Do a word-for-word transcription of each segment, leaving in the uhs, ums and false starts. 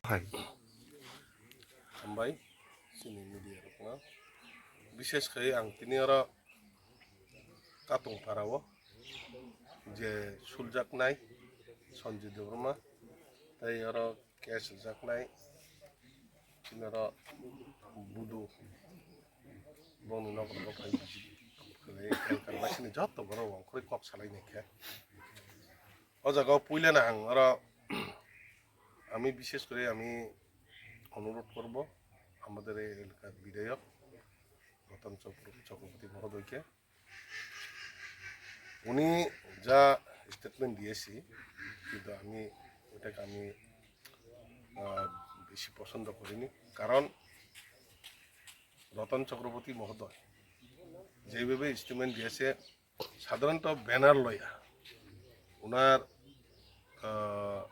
Hai. Hambai, chini media rokno. Bishesh khai ang tini oro Katong Parao je suljaknai Sanjay Debbarma, tei oro case rwjaknai, chini oro Budu bongni nokrogo phai, Elkar basini joto borok wngkhorwi kok salai nai khe. O jaga o puila na ang oro, আমি বিশেষ করে আমি অনুরোধ করব আমাদের এই এলাকার বিধায়ক রতন চক্র-, চক্রবর্তী মহোদয়কে। উনি যা স্টেটমেন্ট দিয়েছি, কিন্তু আমি ওটাকে আমি, আহ, বেশি পছন্দ করিনি, কারণ রতন চক্রবর্তী মহোদয় যেভাবে স্টেটমেন্ট দিয়েছে, সাধারণত ব্যানার লয়া, ওনার, আহ,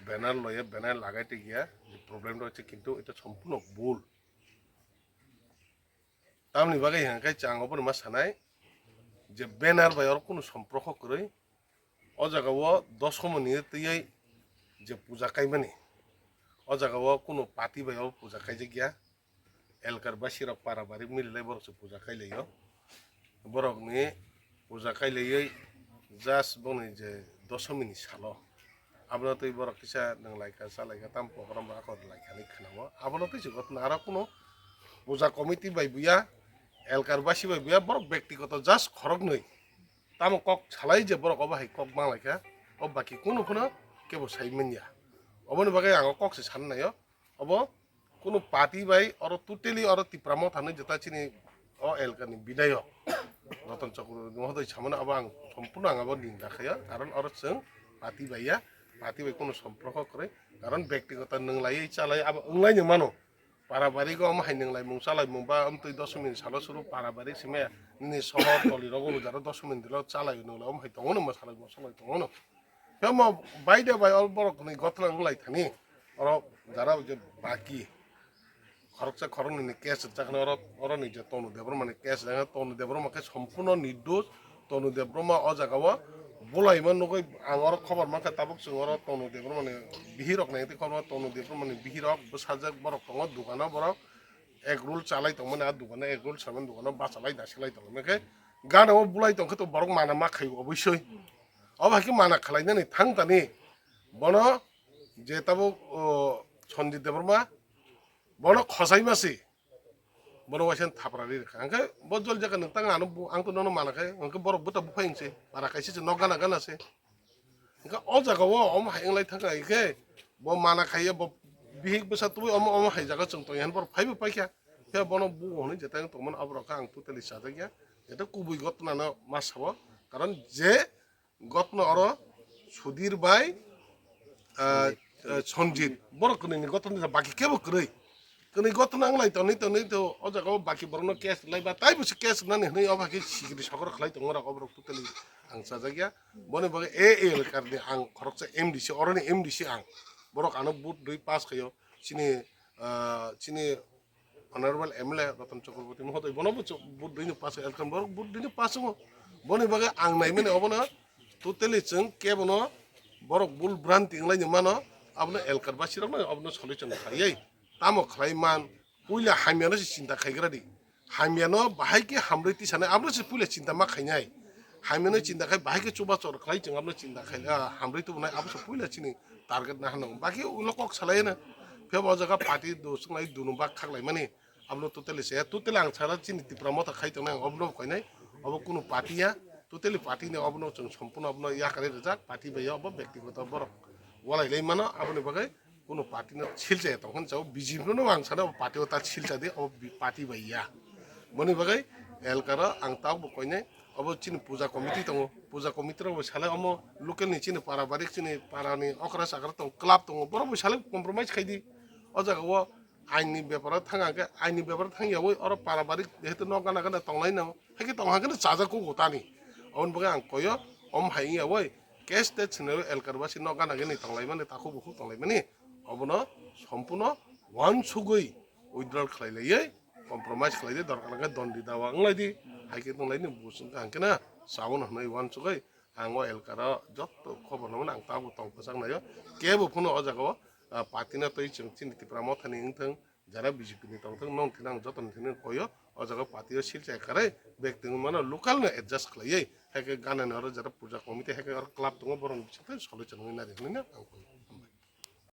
ব্যানার লয়া, ব্যানার লাগাইতে গিয়া যে প্রবলেমটা হচ্ছে, কিন্তু এটা সম্পূর্ণ ভুল। Tamni bagwi hwnkhe chwng obono ma sanai je banner bai oro kunu somprokho kwrwi. O jaga o dosomoni twiwi je puja kaimani, o jaga o kunu party bai o puja kaijak ya. Elkar basi rok para bari mililai borok se puja kailaio. Borokni puja kailaiwi just bongni je dosomini salo. Abono twi borok kisa nwnglaikha, chalaikha, tamo program rok akor laikha hinwi khwnao. Abono twi se ghotna aro kunu puja committee bai buya, Elkar basi bai buya, borok byaktigoto just khoroknwi. Tamo kok salai je borok obo hai kok manglaikha, o baki kunu phano kebo sai manya. Oboni bagwi ang o kok se sannaio. Obo kunu party bai oro totally oro Tipra Motha ni jeta chini o elka ni bidayok Ratan Chakraborty mohoday samano abo ang sompurno ang abo ninda khaiya, karon oro chwng party bai ya, party bai kunu somprokho kwrwi, karon byaktigoto nwnglaiwi chalai abo wnglaino mano. Para bari go omo hai nwnglaimung chalaimung ba amtwi dosomini salo suru para bari sime nini sohor toli rogo bujaro dosomini dilo chalai nwnglai omo hai tongo no mwsalai mwsalai tongo no. Tamo baide bai o borok ni gotna wng lai thani. Oro jara je baki khoroksa khoroknwi ni case rwchak khe oro, oro ni je Tonu Debbarma ni case rwkha, Tonu Debbarma khe sompurno nirdosh. Tonu Debbarma o jaga o bulaima nugwi ang oro khobor mankha, tabuk chwng oro Tonu Debbarma ni bihik rok nai tei khobor Tonu Debbarma ni bihik rok bwsajak borok tongo dukano borok. Egg roll chalai tongmani, a dukano egg roll samani dukano bachalai dasilai tongmani khe gana o bulai tongkhe to borok mana ma khai obosoi. Obo hai khe mana khwlainani thang tani bono je tabuk, o, Sanjay Debbarma bono khosai ma se bono waisa thapra ri rwkha. Hwnkhe bo jol jaka nwng tang ano bu-, ang to nono mana khai hwnkhe borok bwta buphai wngse para kaisa se nok gana gana se. Hwnkhe o jaga o omo hai wnglai thangkha, hwnkhe bo mana khaiya, bo bihik bwsa tubui omo, omo hai jaga chwng tongya hwnwi borok phaibo paikha. Phiya bono bugo hwnwi jeta wng tongmani aborok khe ang totally chajakya. Jeta kubui gotnano ma sao, karon je gotno oro Sudhir bai, ah, ah, Sanjit, borok kwnwi ni gotno baki kebo kwrwi. Kwnwi gotno wnglai tonwi tonwi to o jaga o baki borokno case rwlai ba taibo se case rwnani hwnwi obo hai khe sikiri sokoro khlai tongo rok oborok totally ang chajakya. Boni bagwi A A L karni ang khoroksa M D C, oroni M D C ang. Borok ano vote rwi pass khaio. Chini, ah, chini Honorable M L A Ratan Chakraborty mohoday bono bo cho-, vote rwino pass khaio. Elkar borok vote rwino pass wngo. Boni bagwi ang naimani obono totally chwng kebono borok bul bhranti wnglaini mano, abono Elkar basirokno abono solution khlaiwi. Tamo khlai man, puila hamyano se chinta khaigra di. Hamyano bahai khe hamrwi tisanai, abono se puila chinta ma khainai. Hamyano chinta khai bahai khe chuba chor khlai chwng abono chinta khai, ah, hamrwi tubunai, abo se puila chini target na hano. Baki ulo kok salai na. Phiya bo o jaga party do swnglai dunu bak khaklai mani. Abono totally se, totally ang sara chini Tipra Motha khai tongnai, ang obono koinai. Obo kunu party ya, totally party ni obono chwng sompurno obono yakarwi rijak, party bai ya obo byaktigoto borok walai lai mano, aboni bagwi kunu party no silchaya tongkha hinwi sao, B J P no ang sana party o ta silcha di, o bi-, party bai ya. Boni bagwi Elkar o ang tabuk bo koinai, obo chini puja committee tongo, puja committee rok bo salai omo local ni chini para barik chini para ni okra chakra tong club tongo, borok bo salai compromise khai di. O jaga o ain ni bepar o thang khe, ain ni bepar o thang yawi oro para barik jehetu nok gana gana tonglai no, hai khe tong ha khe no chajak kugo tani. Aboni bagwi ang koyo, om hai wngya oi, case te swnwi Elkar basi nok gana gini tonglai mani, takhuk bukhuk tonglai mani, obono sompurno uansugwi withdrawal khlai laiwi, compromise khlai di, dorkar hwnkhe dondi dawa wng lai di, hai khe tong lai di, buchung kaham khe na, chawano hwnwi uansugwi ang o Elkar o jotto khobor no mano, ang tabuk tong kwchang naio, kebo phano o jaga o ah, party no twi chwng chini Tipra Mothani wngthang, jara B J P ni tongthang, non thina ang joto ni thani koyo, o jaga party o silchai karai, bek tongwi mano local no adjust khlaiwi, hai khe ganani oro jara puja committee, hai khe oro club tongo, borok ni bisingtwi soloi chwnwi nari hwnwi no ang koyo.